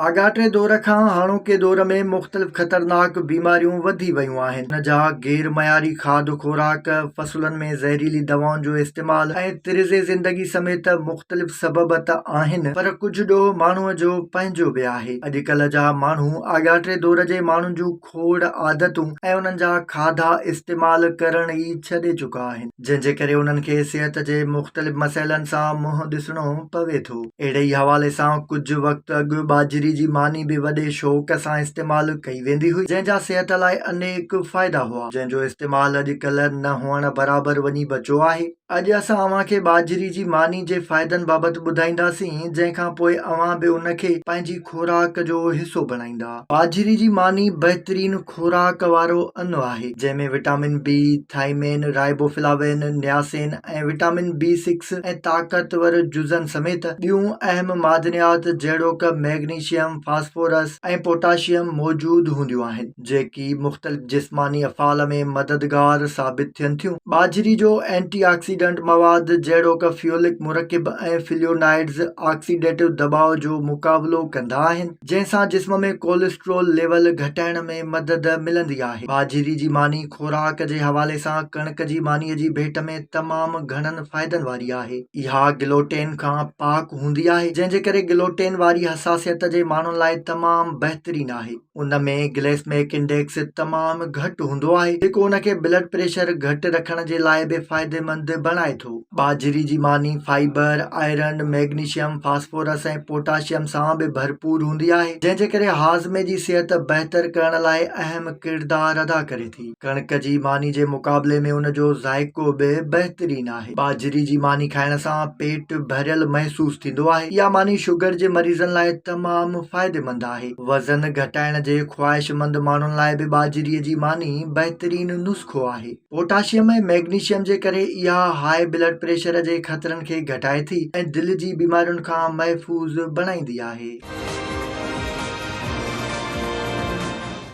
آڳاٽي دور کان هاڻوڪي دور ۾ مختلف خطرناڪ بيماريون وڌي ويون آهن. ان جا غير معياري کاڌ خوراڪ، فصلن ۾ زهريلي دوائن جو استعمال ۽ طرز زندگي سميت مختلف سبب ته آهن پر ڪجهه ڏوهه ماڻهوء جو پنهنجو به آهي. اڄڪلهه جا ماڻهو آڳاٽي دور جي ماڻهن جون کوڙ عادتون ۽ انهن جا کاڌا استعمال ڪرڻ ئي ڇڏي چڪا آهن. جنهن جي ڪري انهن کي صحت جي مختلف مسئلن سان منهن ڏسڻو پوي ٿو. اهڙي ئي حوالي سان ڪجهه وقت اڳ ٻاجهري جي ماني به وڏي شوق سان استعمال ڪئي ويندي هئي، جنهن جا صحت لاء انيڪ فائدا هئا، جنهن جو استعمال اڄڪلهه نه هئڻ برابر وڃي بچيو آهي. اڄ اسان اوهان کي ٻاجهري جي ماني جي فائدن بابت ٻڌائينداسين، جنهن کان پوء اوهان به ان کي پنهنجي خوراڪ جو حصو بڻائيندا. ٻاجهري جي ماني بهترين خوراڪ وارو ان آهي، جنهن ۾ vitamin B, thiamine, riboflavin, niacin ۽ vitamin B six ۽ طاقتور جزن سميت ٻيون اهم معدنيات جهڙوڪ ميگنيشيم، فاسفورس ۽ پوٽاشيم موجود هونديون آهن، جيڪي مختلف جسماني افعال ۾ مددگار ثابت ٿين ٿيون. ٻاجهري جو اينٽي آڪسيڊنٽ مواد جهڙوڪ فيولڪ مرڪب ۽ فليونائڊز آڪسيڊيٽو دٻاء جو مقابلو ڪندا آهن. جنهن سان جسم ۾ ڪوليسٽرول ليول گهٽائڻ ۾ مدد ملندي آهي. ٻاجهري جي ماني خوراڪ جي حوالي سان ڪڻڪ جي مانيء جي ڀيٽ ۾ تمام گهڻن فائدن واري آهي. اها گلوٽين کان پاڪ هوندي آهي، جنهن جي ڪري گلوٽين واري حساسيت جي ماڻهن لاء تمام بهترين آهي. ان ۾ گليسميڪ انڊيڪس تمام گهٽ هوندو آهي، جيڪو ان کي بلڊ پريشر گهٽ رکڻ جي لاء به فائديمند بڻائي ٿو. ٻاجهري جي ماني fibre, iron, magnesium, phosphorus ۽ potassium سان به ڀرپور هوندي آهي، جنهن جي ڪري هاضمي جي صحت بهتر ڪرڻ لاء اهم ڪردار ادا ڪري ٿي. ڪڻڪ جي ماني جي مقابلي ۾ ان جو ذائقو به بهترين آهي. ٻاجهري جي ماني کائڻ سان پيٽ ڀريل محسوس ٿيندو آهي. اها ماني شگر جي مريضن لاء تمام فائديمند آهي. وزن گهٽائڻ جي خواهشمند ماڻهن لاء به ٻاجهري جي ماني بهترين نسخو آهي. پوٽاشيم ۽ ميگنيشيم جي ڪري اها هاء بلڊ پريشر جي خطرن کي گهٽائي ٿي ۽ دل جي بيمارين کان محفوظ بڻائيندي آهي.